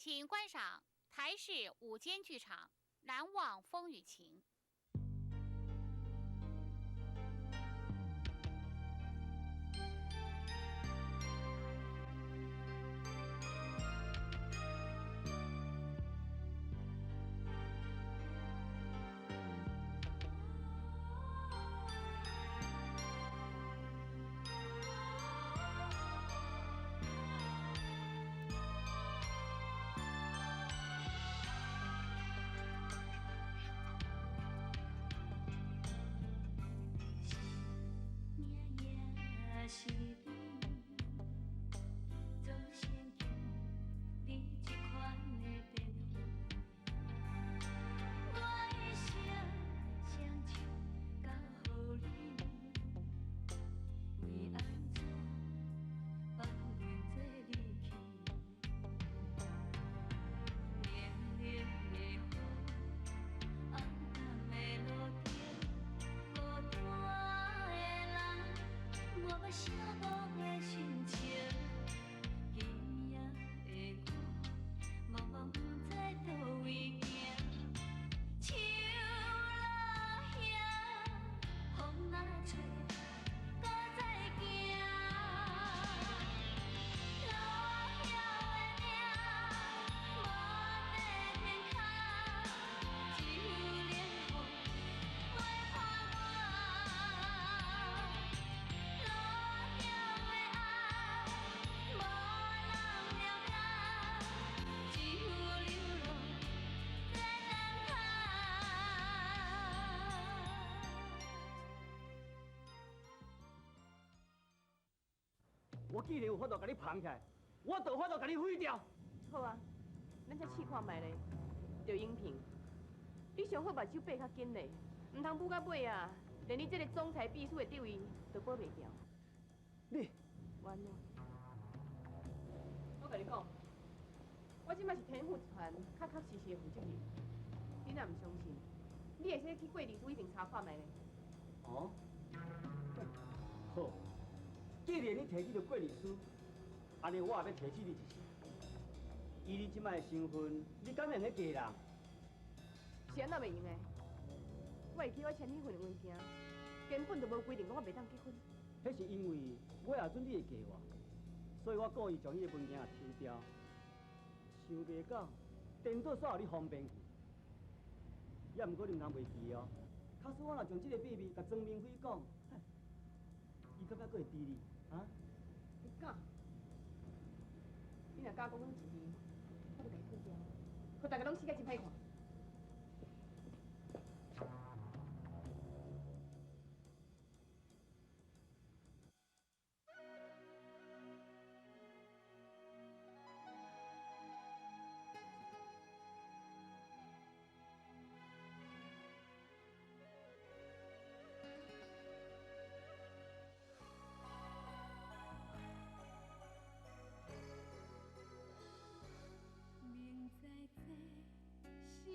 请观赏台视午间剧场《难忘风雨情》。是你，总先经历这款的变化。我的心双手交予你，为按怎放任这离去？冷冷的雨，暗暗的路灯，孤单的人。我捌写无的心情，今夜的我，茫茫不知佗位行。树落叶，风若吹，搁再行。落叶的岭，无地天空，只有冷风陪伴我。落叶的爱，无人了解，只有流浪在等待。我既然有法度共你捧起来，我就有法度共你毁掉。好啊，咱再试看觅咧。赵英平，你上好目睭闭较紧咧，毋通捂到尾啊，连你这个总裁秘书的地位都保袂牢。你，冤枉！我共你讲，我这摆是天府集团确确实实的负责人。你若毋相信，你会使去贵律师彼边查看觅咧。哦，好，既然你提起著贵律师，按呢我也欲提醒你一声。以你这摆的身份，你敢会用得嫁人？是按怎袂用的？我会记我签彼份文件，根本就无规定讲我袂当结婚。彼是因为我也准你会嫁我，所以我故意将彼个文件抽掉。想袂到，颠倒煞予你方便去。也毋过你毋通袂记哦，假使我若将这个秘密共庄明辉讲，伊感觉阁会挃你啊？你敢？你若敢讲阮一字，我就共伊退掉，予大家拢死甲真歹看。明知这是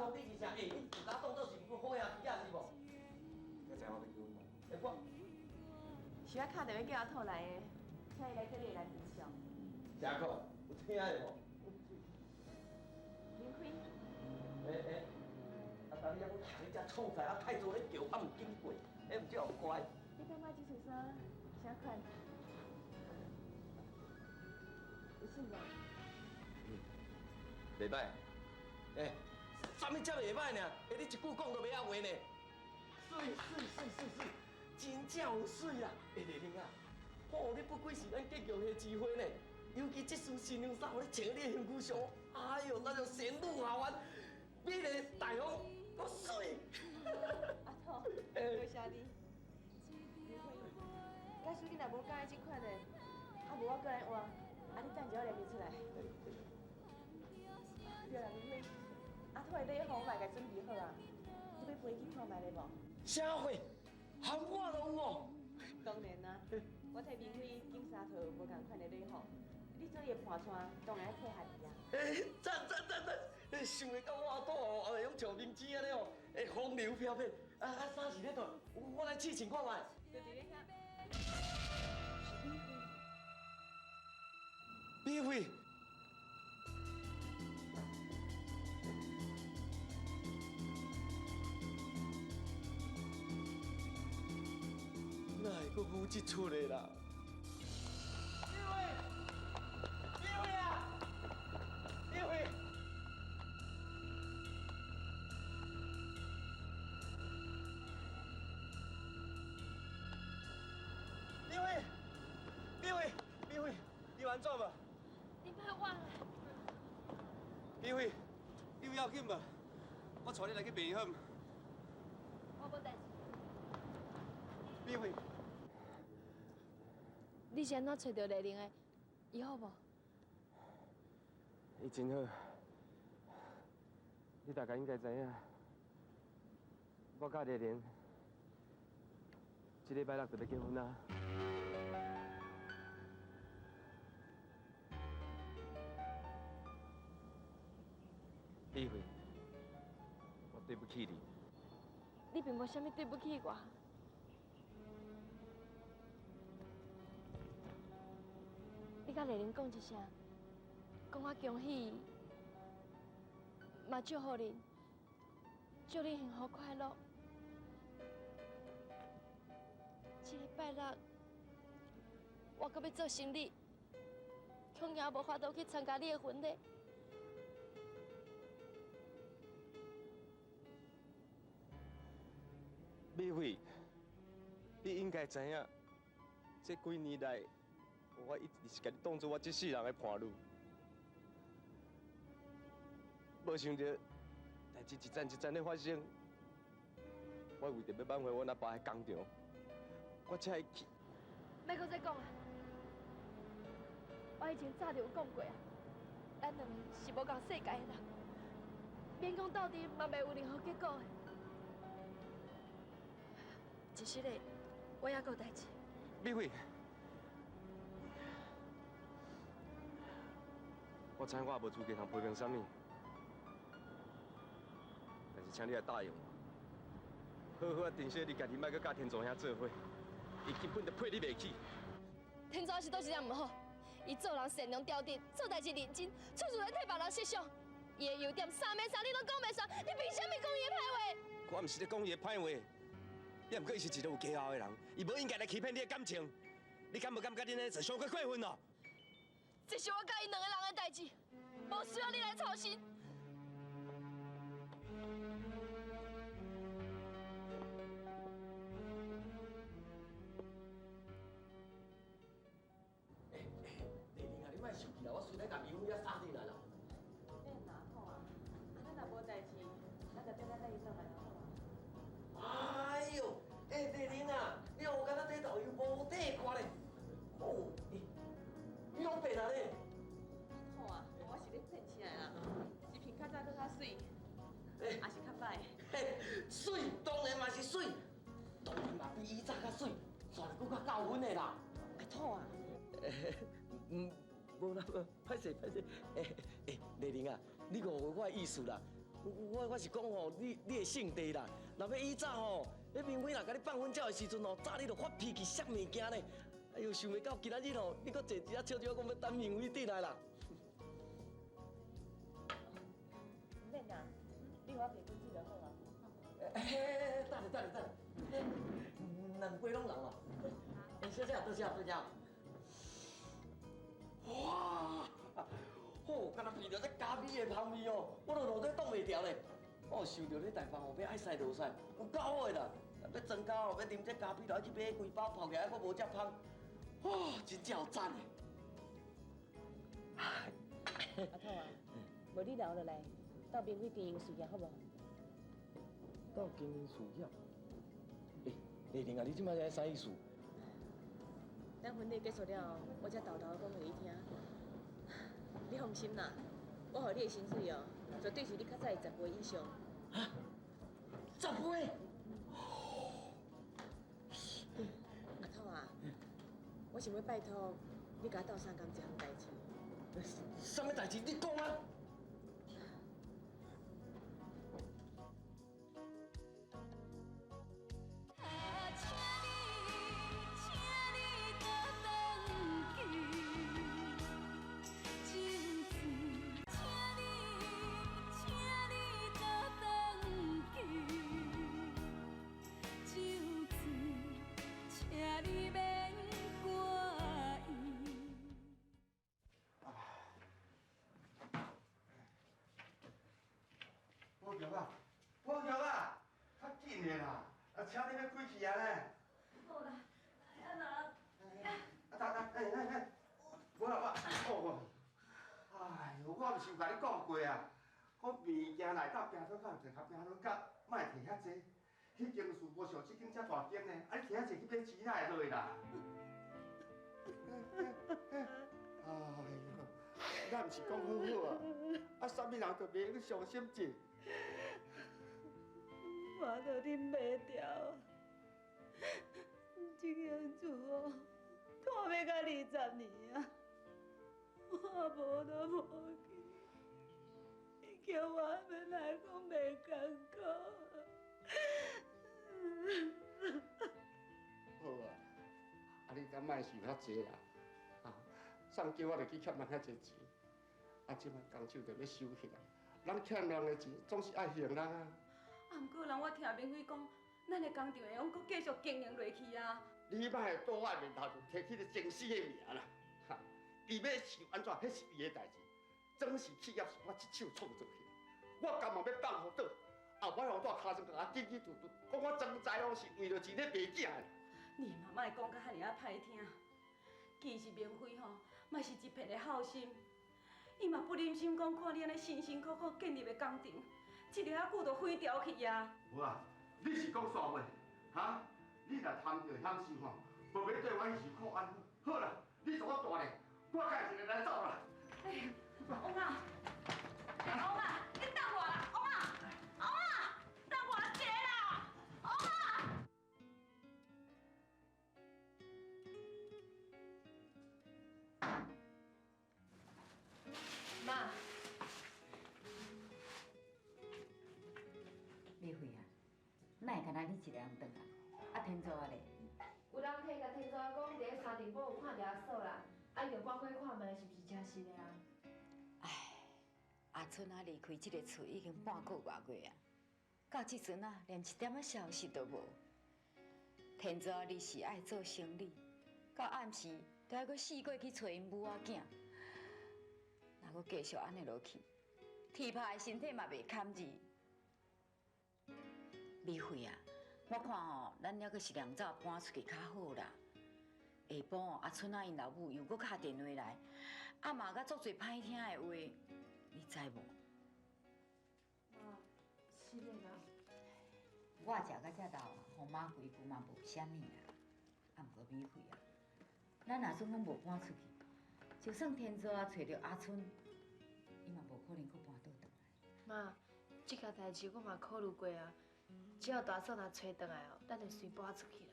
通你是啥？欸，你有甲当做是好兄弟啊，是无？你知我欲叫阮无？欸，我是我敲电话叫阿兔来的，请伊来做你的男朋友。啥讲？有听的无？明辉。欸欸，啊，当你还阁徛咧遮创啥？啊，太子咧叫，啊，毋经过，欸，毋才乖。你感觉这身衫啥款？有媠无？嗯，袂歹。欸，啥物才袂歹呢？欸，你一句讲都袂晓话呢。媠媠媠媠媠，真正有媠啊！欸，丽玲啊，哦，你不愧是咱建强的指挥呢，尤其这身新娘衫，予你穿伫你的身躯上，哎哟，那就仙女下凡，美丽大方，阁媠。阿兔，多谢你。明辉，假使你若无佮意这款的，啊无我阁来换，啊你等一下我来面出来。对啦，明辉，阿兔的礼服我嘛共准备好啊，你欲陪去看觅咧无？啥货？含我都有哦。当然啦，我替明辉拣三套无仝款的礼服，你做伊的伴带，当然爱配合伊啊。欸，赞赞赞赞！欸，想袂到我阿兔哦，会用像明星按呢哦，欸，风流飘飘。啊啊，衫是咧佗？我来试穿看觅。就伫咧遐。美惠。哪会阁舞这出的啦？美惠，美惠啊！美惠，美惠，美惠，美惠，你有按怎无？你莫我啦。美惠，你有要紧无？我带你来去病院。我无代志。美惠。你是按怎揣著丽玲的？伊好无？伊真好，你大概应该知影，我佮丽玲这礼拜六就欲结婚啊。美惠，我对不起你。你并无啥物对不起我。你佮丽玲讲一声，讲我恭喜伊，嘛祝福恁，祝恁幸福快乐。这礼拜六，我阁欲做生理，恐惊无法度去参加你的婚礼。美惠，你应该知影，这几年来，我一直是共你当做我这世人的伴侣，无想著代志一层一层咧发生，我为著欲挽回阮阿爸的工厂，我才会去。莫阁再讲啊！我以前早就有讲过啊，咱两个是无仝世界的人，勉强斗阵嘛袂有任何结果的。其实咧，我犹阁有代志。美惠。我知我也无资格通批评啥物，但是请你来答应我，好好仔珍惜你家己，莫阁佮天柱兄做伙，伊根本就配你袂起。天柱是佗一点毋好，伊做人善良调直，做代志认真，处处咧替别人设想。伊的优点三暝三日拢讲袂煞，你凭啥物讲伊的歹话？我毋是咧讲伊的歹话，也毋过伊是一个有家后的人，伊无应该来欺骗你的感情。你敢无感觉恁按呢做伤过过分哦？这是我佮伊两个人的代志，无需要你来操心。欸欸，丽玲啊，你莫生气啦，我随来共美惠仔杀进来啦。免啦，好啊，啊，咱若无代志，咱就等咱等伊转来就好啊。哎哟，欸，丽玲啊，你予敢若这豆油无底看咧？哦，欸，你拢变啊咧？好啊，我是咧骗起来啦，是骗较早阁较媠，抑是较歹？嘿，媠当然嘛是媠，当然嘛比以早较媠，煞来阁较够分的啦。阿兔啊，嗯，无啦无，歹势歹势。欸欸，丽玲啊，你误会我的意思啦。我是讲吼，你的性地啦，若欲以早吼，彼明辉若共你放粉鸟的时阵吼，早你就发脾气摔物件咧。哎哟，想袂到今仔日吼，你阁坐伫遐笑笑讲欲等明辉转来啦。毋免啦，你予我提滚子就好啊。欸，等下等下等下，两杯拢人啦。欸，小姐，多谢多谢。哇！吼，敢若闻著这咖啡的香味哦，我都落底挡袂牢咧。我想著你大房哦，欲爱屎落屎，有够好的啦。欲装胶哦，欲啉这咖啡，就爱去买几包泡起来，阁无遮芳。哇，真正有赞的。阿土啊，无你留落来，斗明辉经营事业好无？斗经营事业？欸，丽玲啊，你这摆是啥意思？等婚礼结束了后，我才沓沓讲予你听。你放心啦，我予你的薪水哦，绝对是你较早的10倍以上。啊？10倍？阿土啊，我想欲拜托你，共我斗相共一项代志。啥物代志？你讲啊！宝强啊，宝强啊，较紧的啦，啊，车你欲开去啊咧？好啦，啊那，啊，等等，哎哎哎，无啦，我，哦，哎哟，我毋是有共你讲过啊，讲物件来到平头角，就较平头角，莫摕遐济。彼间厝无像这间遮大间呢，啊，你摕遐济去买钱哪会落啦？哎哟，咱毋是讲好好啊，啊，啥物人都袂用伤心者。我都忍袂牢，这间厝哦，拖欲到20年啊，我无都无去，你叫我欲来讲袂艰苦。好啊，啊你敢莫想遐济啦，啊，送叫我就去欠人遐济钱，啊，这摆工厂就欲收起来，人欠人的钱总是爱还人啊。啊，毋过人我听明辉讲，咱的工厂会用阁继续经营落去啊。你莫倒我面头就提起个前世的名啦，哈！伊欲想按怎，彼是伊的代志。庄氏企业是我一手创造起来，我甘愿欲放予倒，后摆予带尻川共我紧紧拄拄，讲我庄财旺是为著钱咧卖囝的。你嘛莫讲甲遐尔仔歹听，其实明辉吼嘛是一片的孝心，伊嘛不忍心讲看你按呢辛辛苦苦建立的工厂，一日仔久就毁掉去啊！无啊，你是讲煞话，哈？你若贪著享受吼，无欲对我去受苦安好啦，你做我大咧，我家己一个来走啦。哎，翁仔，翁仔，你等我啦，翁仔，翁仔，等我一下啦，翁仔。妈，美惠啊，哪会干焦你一个人转来？啊，天祖仔咧？有人提共天祖仔讲，伫咧三重埔有看著阿嫂啦，啊，伊就赶过看觅是毋是真实的啊？唉，阿春仔离开这个厝已经半个外月啊，到这阵啊，连一点仔消息都无。天祖仔你是爱做生理，到暗时都还阁四过去揣𪜶母仔囝。若阁继续按呢落去，铁拍的身体嘛袂堪治。美惠啊，我看吼，咱犹阁是量早搬出去较好啦。下晡哦，阿春仔𪜶老母又阁敲电话来，啊嘛阁足济歹听的话，你知无？妈，是的啦。我食到遮老，予妈规句嘛无啥物啦。啊，毋过美惠啊，咱若算讲无搬出去，就算天祖仔揣著阿春，伊嘛无可能阁搬倒转来。妈，这件代志我嘛考虑过啊。只要大嫂若揣转来哦，咱就随搬出去啦。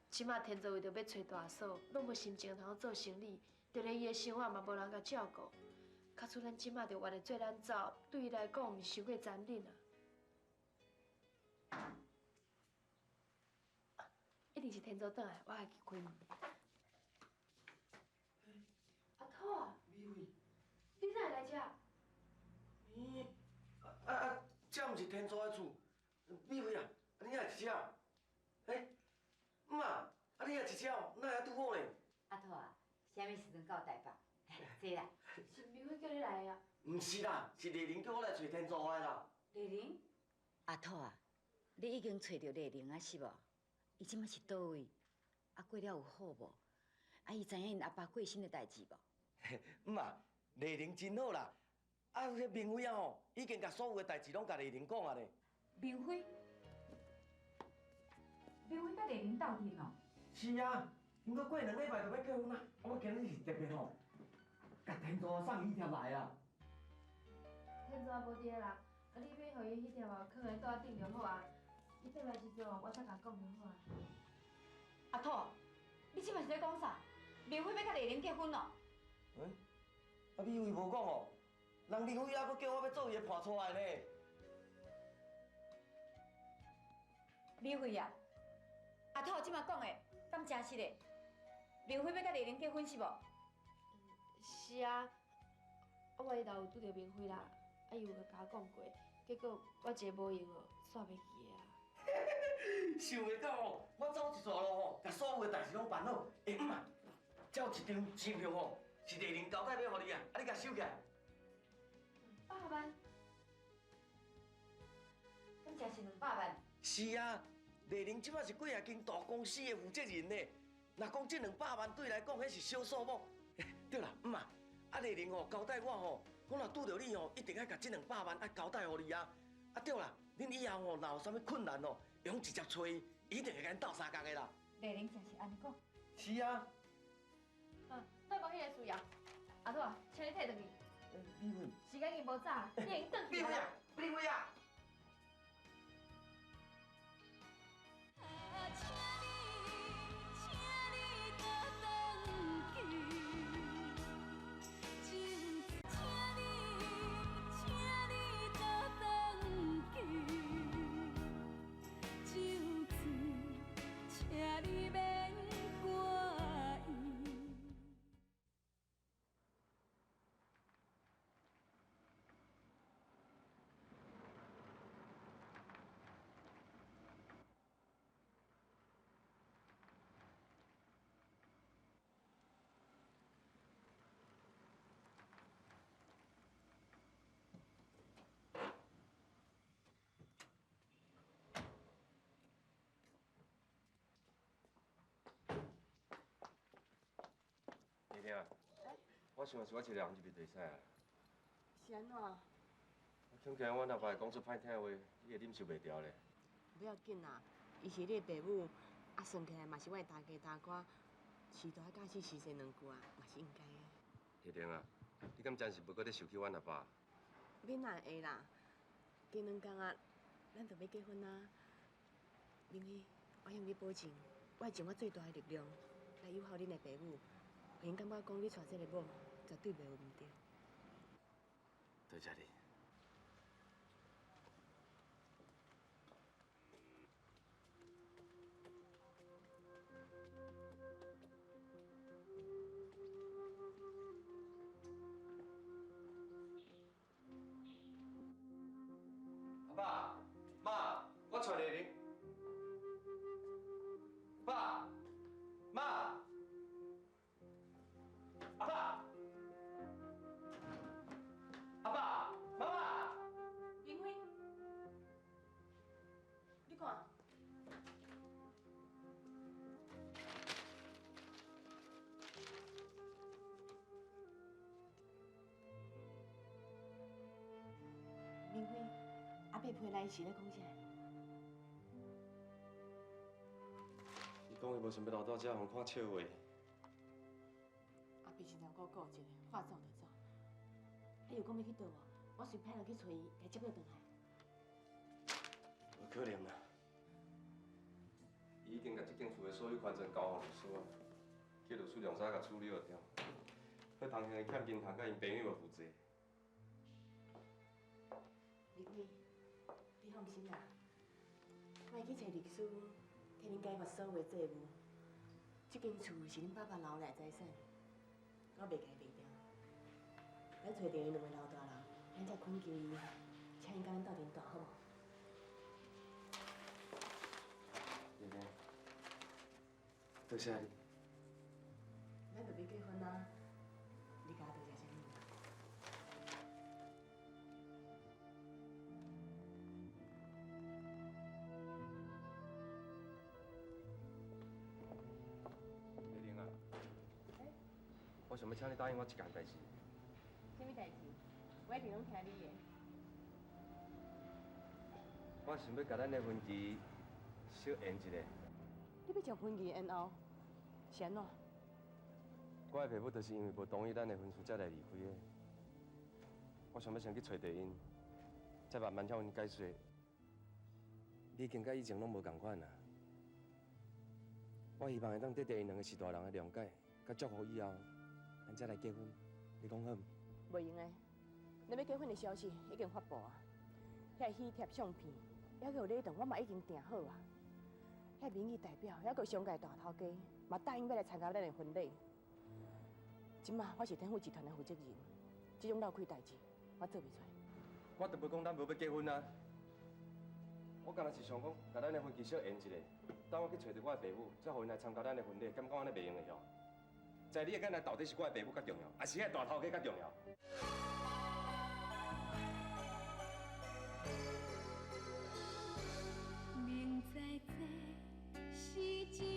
这马天祖为著欲揣大嫂，拢无心情通做生理，就连伊的生活嘛无人共照顾。假使咱這馬就願意做咱走，對伊來講，毋是傷過殘忍啊？一定是天祖轉來，我愛去開門。阿土啊，美惠，你哪會來遮？咦，這毋是天祖的厝，美惠啊，你也佇遮？欸，姆啊，啊你也佇遮，哪會拄好呢？阿土啊，啥物時陣到台北？坐啦。是美惠叫你來的啊？毋是啦，是麗玲叫我來揣天祖的啦。麗玲？阿土啊，你已經揣著麗玲啊，是無？伊這馬佇佗位？啊，過了有好無？啊，伊知影𪜶阿爸過身的代誌無？姆啊，麗玲真好啦。啊，彼明輝啊吼，已經共所有的代誌攏共麗玲講啊咧。明輝，明輝佮麗玲鬥陣哦。是啊，毋過過兩禮拜就欲結婚啊，我今日是特別吼，共天祖送喜帖來啊。天祖無佇啦，啊，你欲予伊喜帖哦，囥佇桌仔頂就好啊。伊轉來時陣哦，我再共講就好啊。阿土，你這馬是咧講啥？明輝欲佮麗玲結婚咯？欸，啊，美惠無講哦，人明輝猶閣叫我欲做伊的伴娶的呢。美惠啊，阿土這馬講的，敢真實的？明輝欲佮麗玲結婚是無？是啊，我彼頭有拄著明輝啦，啊，伊有共我講過，結果我一个無閒哦，煞袂記得啊。想袂到哦，我走一逝路吼，共所有的代誌攏辦好。欸，姆啊，這有一張支票吼，是麗玲交代欲予你啊，啊，你共收起來。200萬？敢真是200萬？是啊，麗玲這馬是幾若間大公司的負責人呢。若講這200萬對來講，彼是小數目。對啦，姆啊，啊麗玲吼交代我吼，講若拄著你吼，一定愛共這200萬愛交代予你啊。啊對啦，恁以後吼若有啥物困難哦，會用直接揣伊，伊一定會共恁鬥相共的啦。麗玲真是按呢講。是啊。啊，等無彼个需要，阿土啊，請你退轉去。美惠。時間已經無早，你會用轉去美惠啊，美惠啊。我想是我一个人入去就會使啊。是按怎？我恐驚阮阿爸會講出歹聽話，你會忍受袂牢咧。不要緊啦，伊是你的爸母，啊算起來嘛是我的大家大官，適度仔教死實際兩句啊，嘛是應該的。麗玲啊，你敢真是無閣咧受氣阮阿爸？免哪會啦，過兩工啊，咱就欲結婚啊。明輝，我向你保證，我會盡我最大的力量來友好恁的爸母。予𪜶感覺講你娶這個某絕對袂有毋對。多謝你。阿爸、媽，我娶麗玲。爸、媽。阿爸，阿爸，媽媽，明輝，你看，明輝，阿伯批來是咧講啥？伊講伊無想欲留蹛遮，予人看笑話。阿伯真正夠固執的，話走就走。啊，又講欲去佗無？我隨派人去揣伊，共接倒轉來。無可能啦！伊已經共這間厝的所有權證交予律師啊，叫律師量啥共處理就對。彼通兄欠銀行佮𪜶朋友嘛負債，立威，你放心啦，我會去揣律師，替恁解決所有的債務。這間厝是恁爸爸留來的財產，我袂共伊賣掉。等揣著𪜶兩个老大人，咱才懇求伊，請𪜶佮咱鬥陣蹛，好無？麗玲，多謝你。咱就欲結婚啊！你共我多謝啥物？麗玲啊，我想欲請你答應我一件代誌。啥物代誌？我一定攏聽你的。我想欲共咱的婚期小延一下。你欲將婚期延後，是按怎？我的爸母就是因為無同意咱的婚事才來離開的。我想欲先去揣著𪜶，再慢慢向𪜶解說。你已經佮以前攏無仝款啊！我希望會當得著𪜶兩个序大人的諒解，佮祝福以後，咱才來結婚。你講好毋？袂用的，咱欲結婚的消息已經發布啊，遐喜帖相片，猶閣有禮堂，我嘛已經訂好啊。遐民意代表，猶閣有商界大頭家，嘛答應欲來參加咱的婚禮。這馬我是天府集團的負責人，這種鬧開代誌，我做袂出來。我就無講咱無欲結婚啊！我敢若是想講，共咱的婚期小延一下，等我去揣著我的爸母，才予𪜶來參加咱的婚禮，敢講按呢袂用的吼？在你的眼內，到底是我的爸母較重要，抑是彼个大頭家較重要？明知這是一